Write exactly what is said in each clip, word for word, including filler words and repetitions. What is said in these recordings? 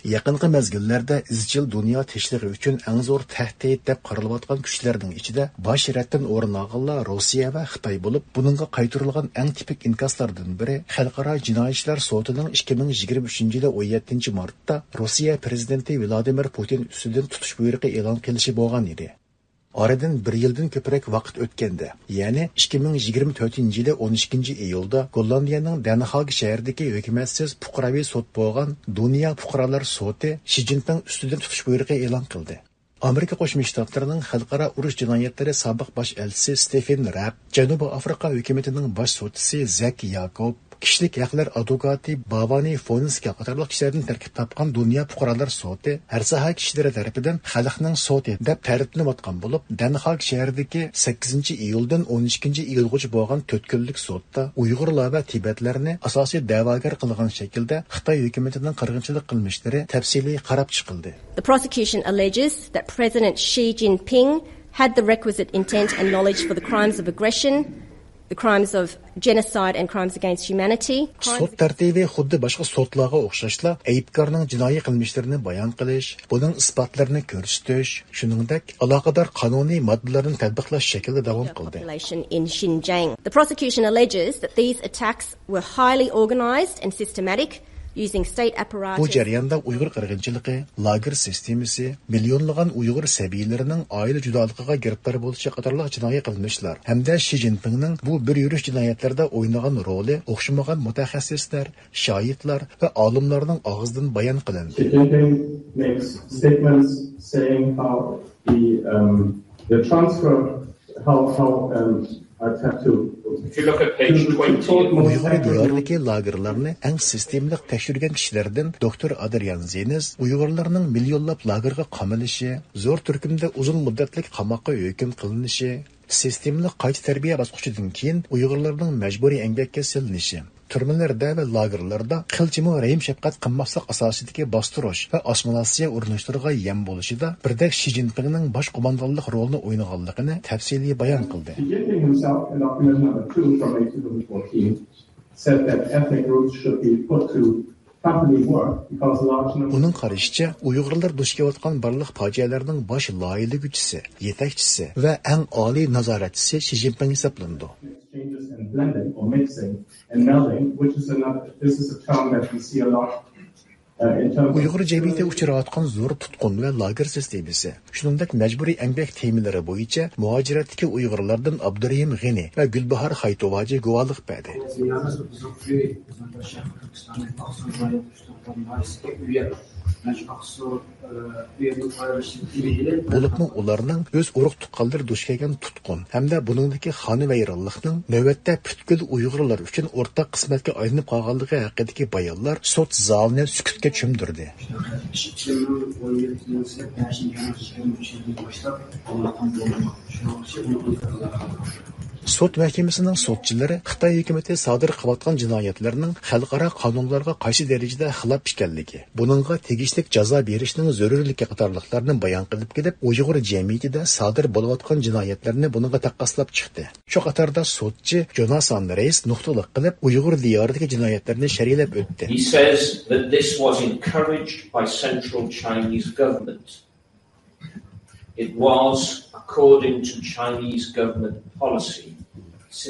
يېقىنقى مەزگىللەردە ئىزچىل دۇنيا تىنچلىقى ئۈچۈن ئەڭ زور تەھدىت دەپ قارىلىۋاتقان كۈچلەرنىڭ ئىچىدە باش رەتتىن ئورۇن ئالغانلار روسىيە ۋە خىتاي بولۇپ، بۇنىڭغا قايتۇرۇلغان ئەڭ تىپىك ئىنكاسلاردىن بىرى خەلقئارا جىنايى ئىشلار سوتىنىڭ ئىككى مىڭ يىگىرمە ئۈچىنچى يىلى ئون يەتتىنچى مارتتا روسىيە پىرېزىدېنتى ۋلادىمىر پۇتىن ئۈستىدىن تۇتۇش بۇيرۇقى ئېلان قىلىشى بولغان ئىدى. ئارىدىن بىر يىلدىن كۆپرەك ۋاقىت ئۆتكەندە، يەنى ئىككى مىڭ يىگىرمە تۆتىنچى يىلى ئون ئىككىنچى ئىيۇلدا گوللاندىيەنىڭ دەنھاگ شەھىرىدىكى ھۆكۈمەتسىز پۇقراۋى سوت بولغان دۇنيا پۇقرالار سوتى شى جىنپىڭ ئۈستىدىن تۇتۇش بۇيرۇقى ئېلان قىلدى. ئامېرىكا قوشما شتاتلىرىنىڭ خەلقئارا ئۇرۇش جىنايەتلىرى سابىق باش ئەلچىسى ستېفېن رەپ، جەنۇبىي ئافرىقا ھۆكۈمىتىنىڭ باش سوتچىسى زەك ياكوب، كىشىلىك ھەقلەر ئادۋوكاتى باۋانى فونسكا قاتارلىق كىشىلەردىن تەركىب تاپقان دۇنيا پۇقرالار سوتى ھەر ساھە كىشىلىرى تەرىپىدىن خەلقنىڭ سوتى دەپ تەرىپلىنىۋاتقان بولۇپ، دەنھاگ شەھىرىدىكى سەككىزىنچى ئىيۇلدىن ئون ئىككىنچى ئىيۇلغىچە بولغان تۆت كۈنلۈك سوتتا ئۇيغۇرلار ۋە تىبەتلەرنى ئاساسىي دەۋاگەر قىلغان شەكىلدە خىتاي ھۆكۈمىتىنىڭ قىرغىنچىلىق قىلمىشلىرى تەپسىلىي قاراپ چىقىلدى. The prosecution alleges that President Xi Jinping had the requisite intent and knowledge for the crimes of aggression, the crimes of genocide and crimes against humanity. سوت تەرتىپى خۇددى باشقا سوتلارغا ئوخشاشلا ئەيىبكارنىڭ جىنايى قىلمىشلىرىنى بايان قىلىش، بۇنىڭ ئىسپاتلىرىنى كۆرسىتىش، شۇنىڭدەك ئالاقىدار قانۇنىي ماددىلارنى تەتبىقلاش شەكلىدە داۋام قىلدى. Population in Xinjiang. The prosecution alleges that these attacks were highly organized and systematic, using state بۇ apparatus. جەرياندا ئۇيغۇر قىرغىنچىلىقى، لاگېر سىستېمىسى، مىليونلىغان ئۇيغۇر سەبىيلىرىنىڭ ئائىلە جۇدالىقىغا گىرىپتار بولۇشى قاتارلىق جىنايى قىلمىشلار ھەمدە شى جىنپىڭنىڭ بۇ بىر يۈرۈش جىنايەتلىرىدە ئوينىغان رولى ئوخشىمىغان مۇتەخەسسىسلەر، شاھىتلار ۋە ئالىملارنىڭ ئاغزىدىن بايان قىلىندى. Xi Jinping makes statements saying how the, um, the transfer, how, how, um, I have to. If you look at page twenty. ئۇيغۇر دىيارىدىكى لاگېرلارنى ئەڭ سىستېمىلىق تەكشۈرگەن كىشىلەردىن دوكتور ئادرىيان زېنىس ئۇيغۇرلارنىڭ مىليونلاپ لاگېرغا قامىلىشى، زور تۈركۈمدە ئۇزۇن مۇددەتلىك قاماققا ھۆكۈم قىلىنىشى، سىستېمىلىق قايتا تەربىيە باسقۇچىدىن كېيىن ئۇيغۇرلارنىڭ مەجبۇرىي ئەمگەككە سېلىنىشى، تۈرمىلەردە ۋە لاگېرلاردا قىلچىمۇ رەھىم-شەپقەت قىلماسلىق ئاساسىدىكى باستۇرۇش ۋە ئاسسىمىلياتسىيە ئۇرۇنۇشلىرىغا يەم بولۇشىدا بىردەك شى جىنپىڭنىڭ باش قوماندانلىق رولىنى ئوينىغانلىقىنى تەپسىلىي بايان قىلدى. Xi Jinping himself, in document number two from May two thousand fourteen, said that ethnic groups should be put to company work because large number. ئۇنىڭ قارىشىچە، ئۇيغۇرلار دۇچ كېلىۋاتقان بارلىق پاجىئەلەرنىڭ باش لايىھىلىگۈچىسى، يېتەكچىسى ۋە ئەڭ ئالىي نازارەتچىسى شى جىنپىڭ ھېسابلىنىدۇ. Exchanges and blending or mixing and melding, which is another, this is a term that we see a lot, uh, in terms of. ئۇيغۇر جەمئىيىتى ئۇچراۋاتقان زور تۇتقۇن ۋە لاگېر سىستېمىسى، شۇنىڭدەك مەجبۇرىي ئەمگەك تېمىلىرى بويىچە مۇھاجىرەتتىكى ئۇيغۇرلاردىن ئابدۇرېھىم غېنى ۋە گۈلباھار خايتوۋاجى گۇۋاھلىق بەردى. بولۇپمۇ ئۇلارنىڭ ئۆز ئۇرۇق-تۇغقانلىرى دۇچ كەلگەن تۇتقۇن ھەمدە بۇنىڭدىكى خانىۋەيرانلىقنىڭ نۆۋەتتە پۈتكۈل ئۇيغۇرلار ئۈچۈن ئورتاق قىسمەتكە ئايلىنىپ قالغانلىقى ھەققىدىكى بايانلار سوت زالىنى سۈكۈتكە چۆمدۈردى. سوت مەھكىمىسىنىڭ سوتچىلىرى خىتاي ھۆكۈمىتى سادىر قىلىۋاتقان جىنايەتلەرنىڭ خەلقئارا قانۇنلارغا قايسى دەرىجىدە خىلاپ ئىكەنلىكى، بۇنىڭغا تېگىشلىك جازا بېرىشنىڭ زۆرۈرلۈكى قاتارلىقلارنى بايان قىلىپ كېلىپ، ئۇيغۇر جەمئىيىتىدە سادىر بولۇۋاتقان جىنايەتلەرنى بۇنىڭغا تەققاسلاپ چىقتى. شۇ قاتاردا سوتچى جوناسان رېيس نۇقتىلىق قىلىپ، ئۇيغۇر دىيارىدىكى جىنايەتلەرنى شەرھلەپ ئۆتتى. He says that this was encouraged by central Chinese government. It was according to Chinese government policy.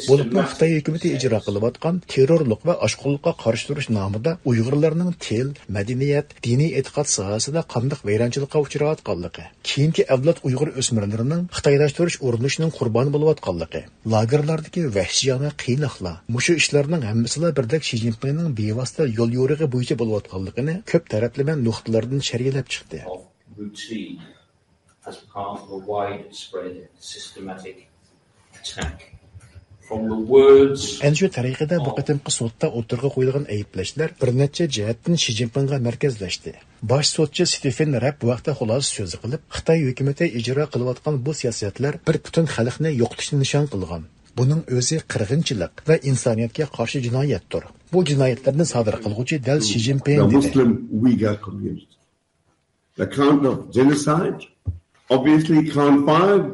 بولۇپمۇ خىتاي ھۆكۈمىتى ئىجرا قىلىۋاتقان تېررورلۇق ۋە ئاشقۇنلۇققا قارشى تۇرۇش نامىدا ئۇيغۇرلارنىڭ تىل، مەدەنىيەت، دىنىي ئېتىقاد ساھەسىدە قانداق ۋەيرانچىلىققا ئۇچراۋاتقانلىقى، كېيىنكى ئەۋلاد ئۇيغۇر ئۆسمۈرلىرىنىڭ خىتايلاشتۇرۇش ئۇرۇنۇشىنىڭ قۇربانى بولۇۋاتقانلىقى، لاگېرلاردىكى ۋەھشىيانە قىيناقلار، مۇشۇ ئىشلارنىڭ ھەممىسىلا بىردەك شى جىنپىڭنىڭ بىۋاسىتە يول يورۇقى بويىچە بولۇۋاتقانلىقىنى كۆپ تەرەپلىمە نۇقتىلاردىن شەرھلەپ چىقتى. Of routine as part of a widespread systematic attack. From the words. ئەنە شۇ تەرىقىدە بۇ قېتىمقى سوتتا ئوتتۇرىغا قويۇلغان ئەيىبلەشلەر بىر نەچچە جەھەتتىن شى جىنپىڭغا مەركەزلەشتى. باش سوتچى ستېفېن رەپ بۇ ھەقتە خۇلاسە سۆزى قىلىپ، خىتاي ھۆكۈمىتى ئىجرا قىلىۋاتقان بۇ سىياسەتلەر بىر پۈتۈن خەلقنى يوقىتىشنى نىشان قىلغان. بۇنىڭ ئۆزى قىرغىنچىلىق ۋە ئىنسانىيەتكە قارشى جىنايەتتۇر. بۇ جىنايەتلەرنى سادىر قىلغۇچى دەل شى جىنپىڭ، دېدى. Muslim Uyghur community. The count of genocide, obviously count five,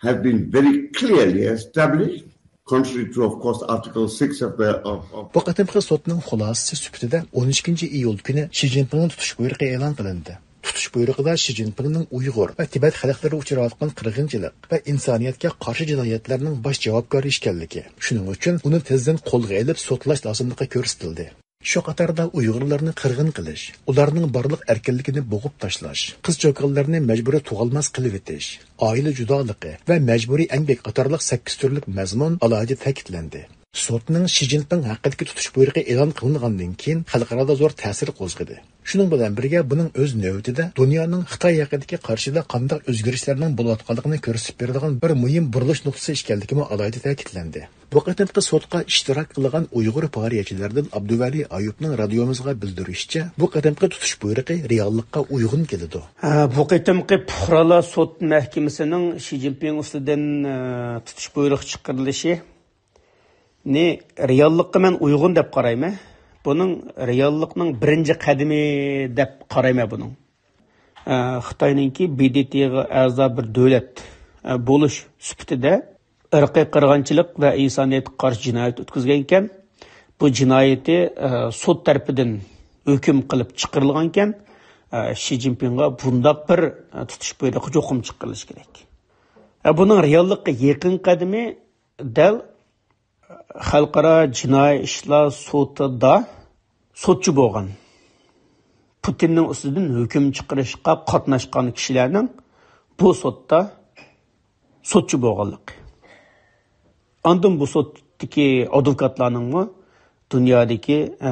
have been very clearly established. Contrary to, of course, Article six of the, of, of بۇ قېتىمقى سوتنىڭ خۇلاسىسى سۈپىتىدە ئون ئىككىنچى ئىيۇل كۈنى شى جىنپىڭنىڭ تۇتۇش بۇيرۇقى ئېلان قىلىندى. تۇتۇش بۇيرۇقىدا شى جىنپىڭنىڭ ئۇيغۇر ۋە تىبەت خەلقلىرىگە ئۇچراۋاتقان قىرغىنچىلىق ۋە ئىنسانىيەتكە قارشى جىنايەتلەرنىڭ باش جاۋابكارى ئىكەنلىكى، شۇنىڭ ئۈچۈن ئۇنى تېزدىن قولغا ئېلىپ سوتلاش لازىملىقى كۆرسىتىلدى. شۇ قاتاردا ئۇيغۇرلارنى قىرغىن قىلىش، ئۇلارنىڭ بارلىق ئەركىنلىكىنى بوغۇپ تاشلاش، قىز-چوكانلارنى مەجبۇرىي تۇغالماس قىلىۋېتىش، ئائىلە جۇدالىقى ۋە مەجبۇرىي ئەمگەك قاتارلىق سەككىز تۈرلۈك مەزمۇن ئالاھىدە تەكىتلەندى. سوتنىڭ شى جىنپىڭ ھەققىدىكى تۇتۇش بۇيرۇقى ئېلان قىلىنغاندىن كېيىن، خەلقئارادا زور تەسىر قوزغىدى. شۇنىڭ بىلەن بىرگە، بۇنىڭ ئۆز نۆۋىتىدە دۇنيانىڭ خىتاي ھەققىدىكى قارىشىدا قانداق ئۆزگىرىشلەرنىڭ بولۇۋاتقانلىقىنى كۆرسىتىپ بېرىدىغان بىر مۇھىم بۇرۇلۇش نۇقتىسى ئىكەنلىكىمۇ ئالاھىدە تەكىتلەندى. بۇ قېتىمقى سوتقا ئىشتىراك قىلغان ئۇيغۇر پارىيەچىلەردىن ئابدۇۋەلى ئايۇپنىڭ رادىيومىزغا بىلدۈرۈشىچە، بۇ قېتىمقى تۇتۇش بۇيرۇقى رېئاللىققا ئۇيغۇن كېلىدۇ. ھە، بۇ قېتىمقى پۇقرالار سوت مەھكىمىسىنىڭ شى جىنپىڭ ئۈستىدىن، ئە، تۇتۇش بۇيرۇقى چىقىرىلىشىنى رېئاللىققا مەن ئۇيغۇن دەپ قارايمەن. بۇنىڭ رېئاللىقنىڭ بىرىنچى قەدىمى دەپ قارايمەن بۇنىڭ. ئە، خىتاينىڭكى بى دى تىغا ئەزا بىر دۆلەت، ئە، بولۇش سۈپىتىدە ئىرقىي قىرغىنچىلىق ۋە ئىنسانىيەتكە قارشى جىنايەت ئۆتكۈزگەن ئىكەن. بۇ جىنايىتى، ئە، سوت تەرىپىدىن ھۆكۈم قىلىپ چىقىرىلغان ئىكەن. ئە، شى جىنپىڭغا بۇنداق بىر، ئە، تۇتۇش بۇيرۇقى چوقۇم چىقىرىلىشى كېرەك. ئە، بۇنىڭ رېئاللىققا يېقىن قەدىمى دەل خەلقئارا جىنايى ئىشلار سوتىدا سوتچى بولغان، پۇتىننىڭ ئۈستىدىن ھۆكۈم چىقىرىشقا قاتناشقان كىشىلەرنىڭ بۇ سوتتا سوتچى بولغانلىقى. ئاندىن بۇ سوتتىكى ئادۋوكاتلارنىڭمۇ دۇنيادىكى، ئە،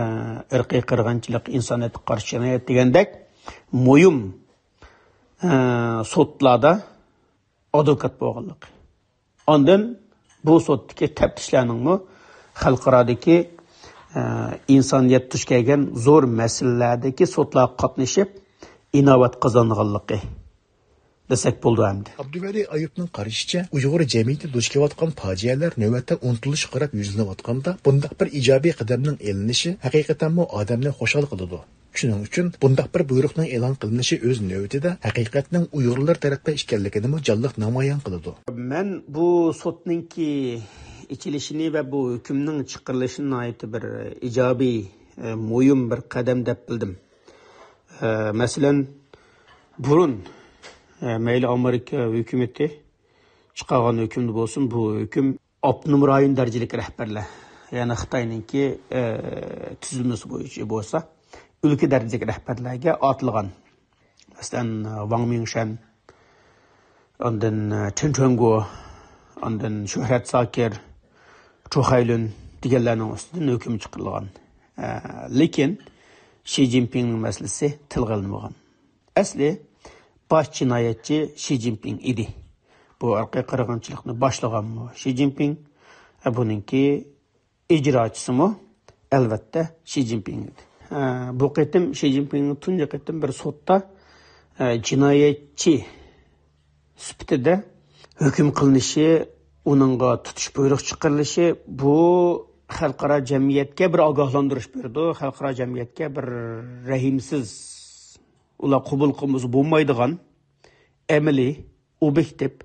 ئىرقىي قىرغىنچىلىق، ئىنسانىيەتكە قارشى جىنايەت دېگەندەك مۇھىم، ئە، سوتلاردا ئادۋوكات بولغانلىقى. ئاندىن بۇ سوتتىكى تەپتىشلەرنىڭمۇ خەلقئارادىكى، ئە، ئىنسانىيەت دۇچ كەلگەن زور مەسىلىلەردىكى سوتلارغا قاتنىشىپ، ئىناۋەت قازانغانلىقى دېسەك بولىدۇ ئەمدى. ئابدۇۋەلى ئايۇپنىڭ قارىشىچە، ئۇيغۇر جەمئىيىتى دۇچ كېلىۋاتقان پاجىئەلەر نۆۋەتتە ئۇنتۇلۇشقا قاراپ يۈزلىنىۋاتقاندا، بۇنداق بىر ئىجابىي قەدەمنىڭ ئېلىنىشى ھەقىقەتەنمۇ ئادەمنى خۇشال قىلىدۇ. شۇنىڭ ئۈچۈن بۇنداق بىر بۇيرۇقنىڭ ئېلان قىلىنىشى ئۆز نۆۋىتىدە ھەقىقەتنىڭ ئۇيغۇرلار تەرەپتە ئىكەنلىكىنىمۇ جانلىق نامايان قىلىدۇ. مەن بۇ سوتنىڭكى ئېچىلىشىنى ۋە بۇ ھۆكۈمنىڭ چىقىرىلىشىنى ناھايىتى بىر ئىجابىي، ئە، مۇھىم بىر قەدەم دەپ بىلدىم. ئە، مەسىلەن، بۇرۇن، ئە، مەيلى ئامېرىكا ھۆكۈمىتى چىقارغان ھۆكۈمدە بولسۇن، بۇ ھۆكۈم ئاپتونوم رايون دەرىجىلىك رەھبەرلەر، يەنى خىتاينىڭكى، ئە، تۈزۈلمىسى بويىچە بولسا، ئۆلكە دەرىجىلىك رەھبەرلەرگە ئاتىلىغان. مەسىلەن، ۋاڭ مىڭشەن، ئاندىن، ئە، چېن چۈەنگو، ئاندىن شۆھرەت زاكىر، چۇ خەيلۈن دېگەنلەرنىڭ ئۈستىدىن ھۆكۈم چىقىرىلغان. ئە، لېكىن شى جىنپىڭنىڭ مەسىلىسى تىلغا ئېلىنمىغان. ئەسلى باش جىنايەتچى شى جىنپىڭ ئىدى. بۇ ئىرقىي قىرغىنچىلىقنى باشلىغانمۇ شى جىنپىڭ، ئە، بۇنىڭكى ئىجراچىسىمۇ، ئەلۋەتتە، شى جىنپىڭ ئىدى. ئە، بۇ قېتىم شى جىنپىڭنىڭ تۇنجى قېتىم بىر سوتتا، ئە، جىنايەتچى سۈپىتىدە ھۆكۈم قىلىنىشى، ئۇنىڭغا تۇتۇش بۇيرۇق چىقىرىلىشى، بۇ خەلقئارا جەمئىيەتكە بىر ئاگاھلاندۇرۇش بېرىدۇ، خەلقئارا جەمئىيەتكە بىر رەھىمسىز، ئۇلار قوبۇل قىلمىسا بولمايدىغان ئەمەلىي، ئوبيېكتىپ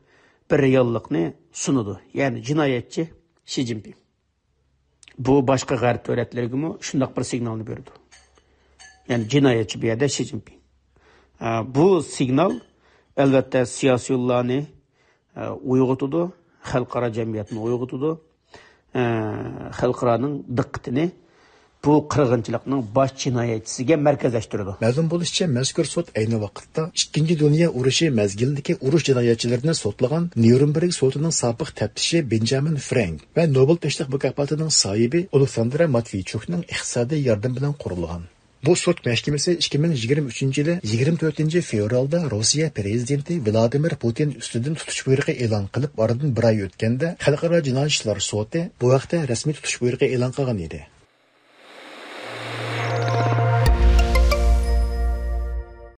بىر رېئاللىقنى سۇنىدۇ. يەنى جىنايەتچى شى جىنپىڭ. بۇ باشقا غەرب دۆلەتلىرىگىمۇ شۇنداق بىر سىگنالنى بېرىدۇ. يەنى جىنايەتچى بۇ يەردە شى جىنپىڭ. ئە، بۇ سىگنال، ئەلۋەتتە، سىياسىيونلارنى، ئە، ئويغىتىدۇ، خەلقئارا جەمئىيەتنى ئويغىتىدۇ. ئە، خەلقئارانىڭ دىققىتىنى بۇ قىرغىنچىلىقنىڭ باش جىنايەتچىسىگە مەركەزلەشتۈرىدۇ. مەلۇم بولۇشىچە، مەزكۇر سوت ئەينى ۋاقىتتا ئىككىنچى دۇنيا ئۇرۇشى مەزگىلىدىكى ئۇرۇش جىنايەتچىلىرىنى سوتلىغان نيۇرنبېرگ سوتىنىڭ سابىق تەپتىشى بېنجامىن فرانك ۋە نوبېل تىنچلىق مۇكاپاتىنىڭ ساھىبى ئولېكساندرا ماتفېيچۇكنىڭ ئىقتىسادىي ياردىمى بىلەن قۇرۇلغان. بۇ سوت مەھكىمىسى ئىككى مىڭ يىگىرمە ئۈچىنچى يىلى يىگىرمە تۆتىنچى فېۋرالدا روسىيە پىرېزىدېنتى ۋلادىمىر پۇتىن ئۈستىدىن تۇتۇش بۇيرۇقى ئېلان قىلىپ، ئارىدىن بىر ئاي ئۆتكەندە، خەلقئارا جىنايى ئىشلار سوتى بۇ ھەقتە رەسمىي تۇتۇش بۇيرۇقى ئېلان قىلغان ئىدى.